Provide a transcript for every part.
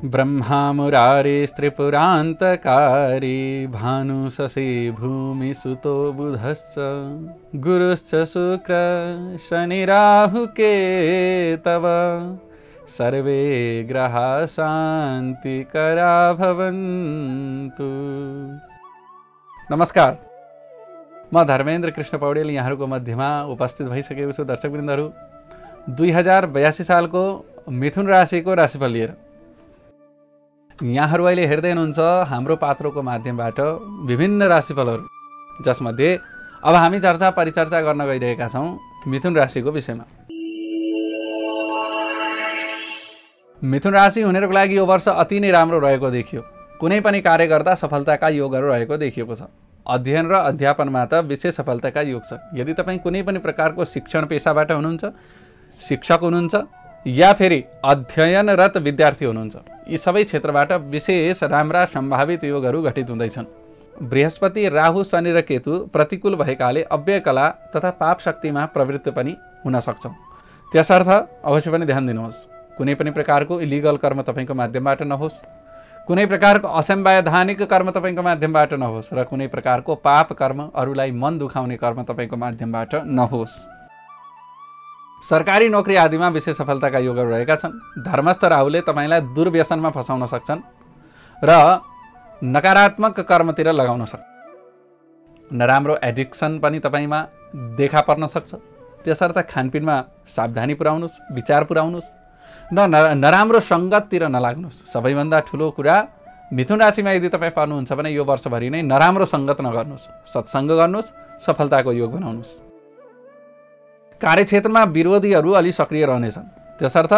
ब्रह्मा मुरारिस्त्रिपुरान्तकारी भानुशशी भूमिसुतो बुधश्च गुरुश्च शुक्र शनिराहुकेतव सर्वे ग्रहा शान्तिकरा भवन्तु। नमस्कार, म धर्मेन्द्र कृष्ण पौडेल यहाँहरूको मध्यमा उपस्थित भइसकेको छु। दर्शकवृन्दहरू, 2082 सालको मिथुन राशिको राशिफल लिएर यहाँहरू अहिले हेर्दै हुनुहुन्छ हाम्रो पात्रोको माध्यमबाट विभिन्न राशिफलहरू, जसमध्ये अब हामी चर्चा परिचर्चा गर्न गइरहेका छौँ मिथुन राशिको विषयमा। मिथुन राशि हुनेहरूको लागि यो वर्ष अति नै राम्रो रहेको देखियो। कुनै पनि कार्य गर्दा सफलताका योगहरू रहेको देखिएको छ। अध्ययन र अध्यापनमा त विशेष सफलताका योग छ। यदि तपाईँ कुनै पनि प्रकारको शिक्षण पेसाबाट हुनुहुन्छ, शिक्षक हुनुहुन्छ या फेरि अध्ययनरत विद्यार्थी हुनुहुन्छ, यी सबै क्षेत्रबाट विशेष राम्रा सम्भावित योगहरू घटित हुँदैछन्। बृहस्पति, राहु, शनि र केतु प्रतिकूल भएकाले अव्यय कला तथा पाप शक्तिमा प्रवृत्ति पनि हुन सक्छौँ। त्यसर्थ अवश्य पनि ध्यान दिनुहोस्। कुनै पनि प्रकारको इलिगल कर्म तपाईँको माध्यमबाट नहोस्, कुनै प्रकारको असंवैधानिक कर्म तपाईँको माध्यमबाट नहोस् र कुनै प्रकारको पाप कर्म, अरूलाई मन दुखाउने कर्म तपाईँको माध्यमबाट नहोस्। सरकारी नोकरी आदिमा विशेष सफलताका योगहरू रहेका छन्। धर्मस्थ राहुले तपाईँलाई दुर्व्यसनमा फसाउन सक्छन् र नकारात्मक कर्मतिर लगाउन सक्छ। नराम्रो एडिक्सन पनि तपाईँमा देखा पर्न सक्छ। त्यसर्थ खानपिनमा सावधानी पुर्याउनुहोस्, विचार पुर्याउनुहोस्, नराम्रो सङ्गततिर नलाग्नुहोस्। सबैभन्दा ठुलो कुरा, मिथुन राशिमा यदि तपाईँ पर्नुहुन्छ भने यो वर्षभरि नै नराम्रो सङ्गत नगर्नुहोस्, सत्सङ्ग गर्नुहोस्, सफलताको योग बनाउनुहोस्। कार्यक्षेत्रमा विरोधीहरू अलि सक्रिय रहनेछन्। त्यसर्थ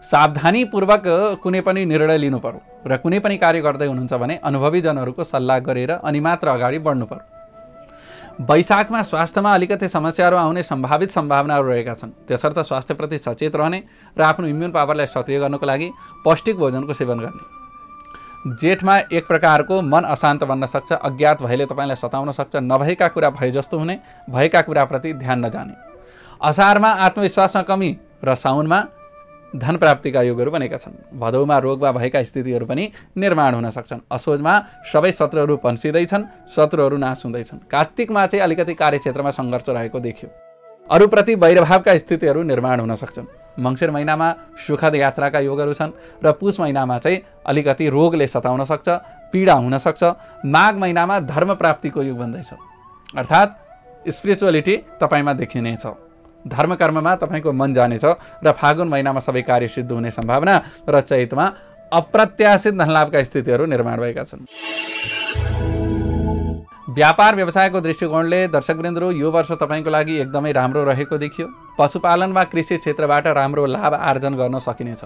सावधानीपूर्वक कुनै पनि निर्णय लिनु पर्यो र कुनै पनि कार्य गर्दै हुनुहुन्छ भने अनुभवी जनहरूको सल्लाह गरेर अनि मात्र अगाडि बढ्नु पर्यो। वैशाखमा स्वास्थ्यमा अलिकति समस्याहरू आउने सम्भावित सम्भावनाहरू रहेका छन्। त्यसर्थ स्वास्थ्यप्रति सचेत रहने र आफ्नो इम्युन पावरलाई सक्रिय गर्नको लागि पौष्टिक भोजनको सेवन गर्ने। जेठमा एक प्रकारको मन अशान्त बन्न सक्छ। अज्ञात भयले तपाईँलाई सताउन सक्छ। नभएका कुरा भए जस्तो हुने, भएका कुराप्रति ध्यान नजाने। असारमा आत्मविश्वासमा कमी र साउनमा धन प्राप्तिका योगहरू बनेका छन्। भदौमा रोग वा भएका स्थितिहरू पनि निर्माण हुन सक्छन्। असोजमा सबै शत्रुहरू पन्सिँदैछन्, शत्रुहरू नाश हुँदैछन्। कार्तिकमा चाहिँ अलिकति कार्यक्षेत्रमा सङ्घर्ष रहेको देखियो। अरूप्रति वैरभावका स्थितिहरू निर्माण हुन सक्छन्। मङ्सिर महिनामा सुखद यात्राका योगहरू छन् र पुष महिनामा चाहिँ अलिकति रोगले सताउन सक्छ, पीडा हुन सक्छ। माघ महिनामा धर्म प्राप्तिको योग बन्दैछ, अर्थात् स्पिरिचुअलिटी तपाईँमा देखिनेछ। धर्म कर्ममा तपाईँको मन जानेछ र फागुन महिनामा सबै कार्य सिद्ध हुने सम्भावना र चैतमा अप्रत्याशित धनलाभका स्थितिहरू निर्माण भएका छन्। व्यापार व्यवसायको दृष्टिकोणले दर्शकवृन्दहरू यो वर्ष तपाईँको लागि एकदमै राम्रो रहेको देखियो। पशुपालन वा कृषि क्षेत्रबाट राम्रो लाभ आर्जन गर्न सकिनेछ।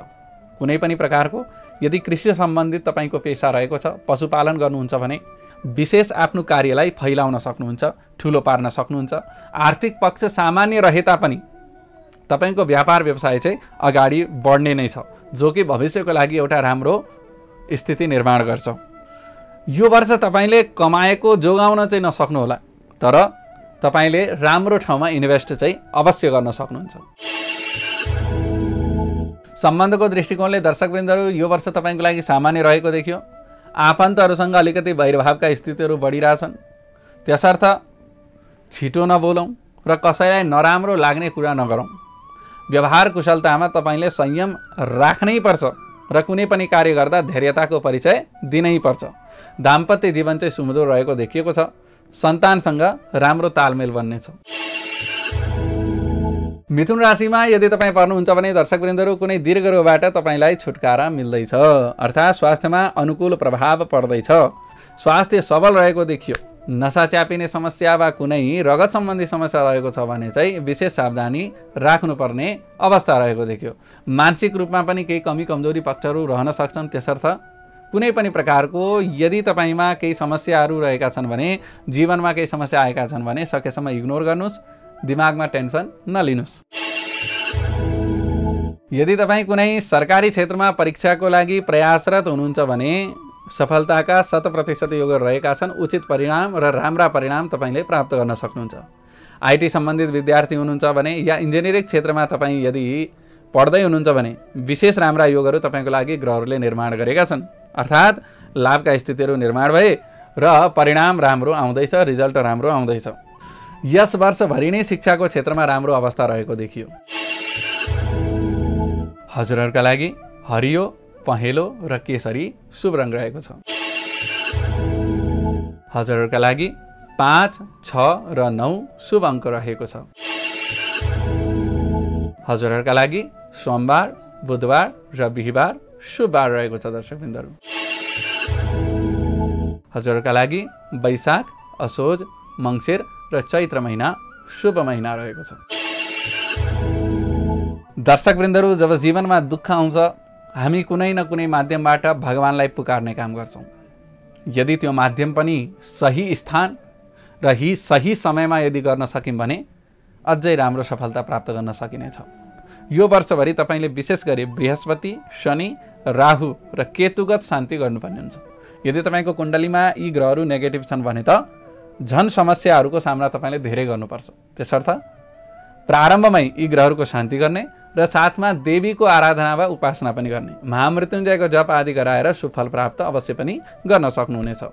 कुनै पनि प्रकारको यदि कृषि सम्बन्धित तपाईँको पेसा रहेको छ, पशुपालन गर्नुहुन्छ भने विशेष आफ्नो कार्यलाई फैलाउन सक्नुहुन्छ, ठुलो पार्न सक्नुहुन्छ। आर्थिक पक्ष सामान्य रहे तापनि तपाईँको व्यापार व्यवसाय चाहिँ अगाडि बढ्ने नै छ, जो कि भविष्यको लागि एउटा राम्रो स्थिति निर्माण गर्छ। यो वर्ष तपाईँले कमाएको जोगाउन चाहिँ नसक्नुहोला, तर तपाईँले राम्रो ठाउँमा इन्भेस्ट चाहिँ अवश्य गर्न सक्नुहुन्छ। सम्बन्धको दृष्टिकोणले दर्शकवृन्दहरू यो वर्ष तपाईँको लागि सामान्य रहेको देखियो। आफन्तहरूसँग अलिकति वैरभावका स्थितिहरू बढिरहेछन्। त्यसर्थ छिटो नबोलौँ र कसैलाई नराम्रो लाग्ने कुरा नगरौँ। व्यवहार कुशलतामा तपाईँले संयम राख्नै पर्छ र कुनै पनि कार्य गर्दा धैर्यताको परिचय दिनै पर्छ। दाम्पत्य जीवन चाहिँ सुमधुर रहेको देखिएको छ। सन्तानसँग राम्रो तालमेल बन्नेछ। मिथुन राशिमा यदि तपाईँ पर्नुहुन्छ भने दर्शकवृन्दहरू कुनै दीर्घ रोगबाट तपाईँलाई छुटकारा मिल्दैछ, अर्थात् स्वास्थ्यमा अनुकूल प्रभाव पर्दैछ। स्वास्थ्य सबल रहेको देखियो। नसा च्यापिने समस्या वा कुनै रगत सम्बन्धी समस्या रहेको छ भने चाहिँ विशेष सावधानी राख्नुपर्ने अवस्था रहेको देखियो। मानसिक रूपमा पनि केही कमी कमजोरी पक्षहरू रहन सक्छन्। त्यसर्थ कुनै पनि प्रकारको यदि तपाईँमा केही समस्याहरू रहेका छन् भने, जीवनमा केही समस्या आएका छन् भने सकेसम्म इग्नोर गर्नुहोस्, दिमागमा टेन्सन नलिनुहोस्। यदि तपाईँ कुनै सरकारी क्षेत्रमा परीक्षाको लागि प्रयासरत हुनुहुन्छ भने सफलताका 100% योगहरू रहेका छन्। उचित परिणाम र राम्रा परिणाम तपाईँले प्राप्त गर्न सक्नुहुन्छ। आईटी सम्बन्धित विद्यार्थी हुनुहुन्छ भने या इन्जिनियरिङ क्षेत्रमा तपाईँ यदि पढ्दै हुनुहुन्छ भने विशेष राम्रा योगहरू तपाईँको लागि ग्रहहरूले निर्माण गरेका छन्, अर्थात् लाभका स्थितिहरू निर्माण भए र परिणाम राम्रो आउँदैछ, रिजल्ट राम्रो आउँदैछ। यस वर्षभरि नै शिक्षाको क्षेत्रमा राम्रो अवस्था रहेको देखियो। हजुरहरूका लागि हरियो, पहेँलो र केसरी शुभ रङ रहेको छ। हजुरहरूका लागि 5, 6 र 9 शुभ अङ्क रहेको छ। हजुरहरूका लागि सोमबार, बुधबार र बिहीबार शुभ बार रहेको छ। दर्शकवृन्दहरू, हजुरहरूका लागि वैशाख, असोज, मङ्सिर र चैत्र महिना शुभ महिना रहेको छ। दर्शकवृन्दहरू, जब जीवनमा दुःख आउँछ हामी कुनै न कुनै माध्यमबाट भगवानलाई पुकार्ने काम गर्छौँ। यदि त्यो माध्यम पनि सही स्थान र सही समयमा यदि गर्न सक्यौँ भने अझै राम्रो सफलता प्राप्त गर्न सकिनेछ। यो वर्षभरि तपाईँले विशेष गरी बृहस्पति, शनि, राहु र केतुगत शान्ति गर्नुपर्ने हुन्छ। यदि तपाईँको कुण्डलीमा यी ग्रहहरू नेगेटिभ छन् भने त झन् समस्याहरूको सामना तपाईँले धेरै गर्नुपर्छ। त्यसर्थ प्रारम्भमै यी ग्रहहरूको शान्ति गर्ने र साथमा देवीको आराधना वा उपासना पनि गर्ने, महामृत्युञ्जयको जप आदि गराएर सुफल प्राप्त अवश्य पनि गर्न सक्नुहुनेछ।